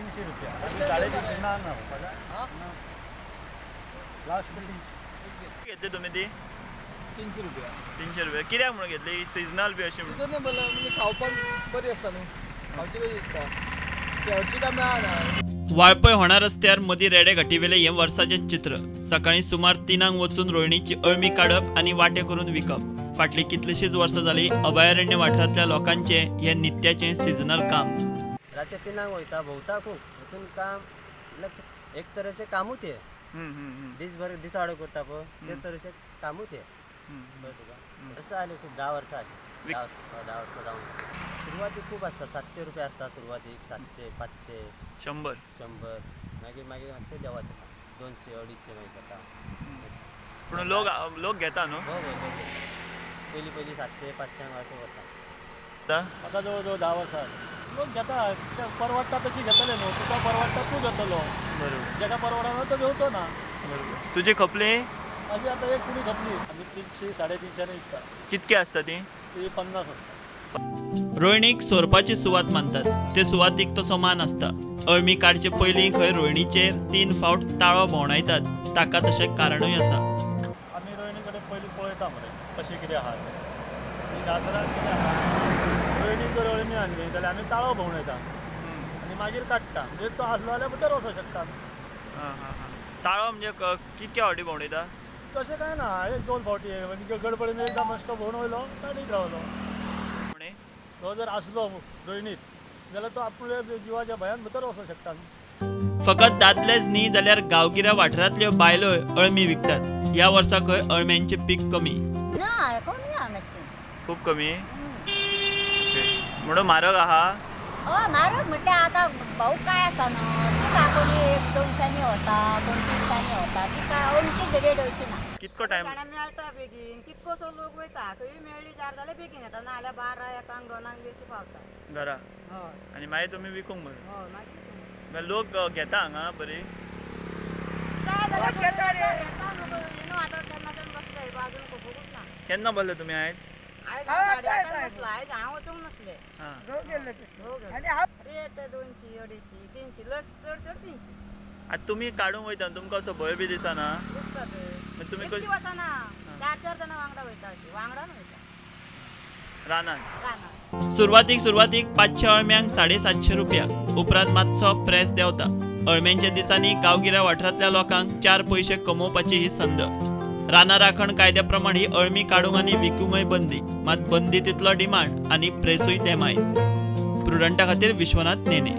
300 रुपया. 350 ना ना लास्ट 300. घेतली तुमी ती? 300 रुपया. 300 रुपया कित्याक म्हणून घेतली? सिजनल बी अशी म्हणून? सिजनेबल म्हणजे खावपाक बरी आसता न्हू, खावची कशी दिसता ती हरशीं काय मेळना. वाळपय होणा रस्त्यार मदीं रेडे घाटीवेलें हें वर्साचें चित्र. सकाळीं सुमार 3 वचून रोयणीची अळमी काडप आनी वांटे करून विकप. फाटलीं कितलींशींच वर्सां जालीं अभयारण्य वाठारांतल्या लोकांचें हें नित्याचें सिजनल काम. रातचे 3 वयता, भोंवता खूब, हितून काम एक तरेचें कामूच हें. दीसभर दिसावडो करता पळय ते तरेचें कामूच हें. कळ्ळें तुका? वर्सां जालीं खूब, 10 वर्सां जालीं. 10 वर्सां जावन सुरवातीक खूब आसता, 700 रुपया आसता सुरवातीक, 700, 500, 100, 100, मागीर मागीर मातशें देंवत येता, 200, 250 मागीर जाता. पूण लोक घेता न्हू? हय हय, लोक घेता. पयलीं पयलीं 700, 500 अशें वता. आतां जवळ जवळ 10 वर्सां लोक घेता. कित्याक परवडटा तशी घेतले न्हू. तुका परवडटा तूं घेतलो, बरोबर, जेका परवडना तो घेवचो ना. बरोबर. तुजी खपली? म्हाजी आतां एक कुडी खपली. आमी 300, 350 विकता. कितके आसता ती? ती 50 आसता. रोयणीक सोरपाची सुवात मानतात. ते सुवातीक तसो मान आसता. अळमी काडचे पयलीं खंय रोयणीचेर 3 फावट ताळो भोंवडायतात. ताका तशें कारणूय आसा. आमी रोयणी कडेन पयलीं पळयता मरे कशें कितें आहा तें. शास्त्रान कितें आहा, रोयणीक जर अळमी हाडली जाल्यार आमी ताळो भोंवडायता आनी मागीर काडटा. म्हणजे तो आसलो जाल्यार भितर वचोंक शकता. ताळो म्हणजे कितके फावटी भोंवडायता? तशें कांय ना, 1-2 फावटी. म्हणजे गडबडीन एकदां मातसो भोंवडायलो, काडीत रावलो. तो जर आसलो रोयणीत जाल्यार तो आपल्या जिवाच्या भंयान भितर वचोंक शकता. फकत दादलेच न्ही जाल्यार गांवगिऱ्या वाठारांतल्यो बायलोय अळमी विकतात. ह्या वर्सा खंय अळम्यांचें पीक कमी. ना, कमी आहा मातशें. खूब कमी म्हणून म्हारग आहा. हय म्हारग म्हटल्यार आतां भाव काय आसा न्हू, ती कोणी 200 वता, कोण 300 वता. ती काय अमकीच रेट अशी ना. कितको टायम मेळटा बेगीन, कितकोसो लोक वयता. खंय मेळ्ळी 4 जाल्यार बेगीन येता, ना जाल्यार 12, 1, 2 बी अशी पावता घरा. हय. आनी मागीर तुमी विकूंक बरें? हय, मागीर लोक घेता हांगा बरी? जाय जाल्यार घेता न्हू. आतां केन्नाच्यान बसले अजून खबरूच ना. केन्ना बसले तुमी आयज? आयज 8:30 बसला. आयज हांव वचूंक नासलें. रेट 200, 250, 300, लस चड चड 300. आतां तुमी काडूंक वयता, तुमकां असो भंय बी दिसना? दिसता. तुमी एकटी वचना, 4-4 जाणां वांगडा वयता, अशी वांगडान वयता रानान. रानान सुरवातीक 500 अळम्यांक 750 रुपया. उपरांत मातसो प्रेस देंवता. अळम्यांच्या दिसांनी गांवगिऱ्या वाठारांतल्या लोकांक 4 पयशे कमोवपाची ही संद. रानां राखण कायद्या प्रमाण ही अळमी काडूंक आनी विकूंकय बंदी. मात बंदी तितलो डिमांड आनी प्रेसूय तेमायच. प्रुडंटा खातीर विश्वनाथ नेने.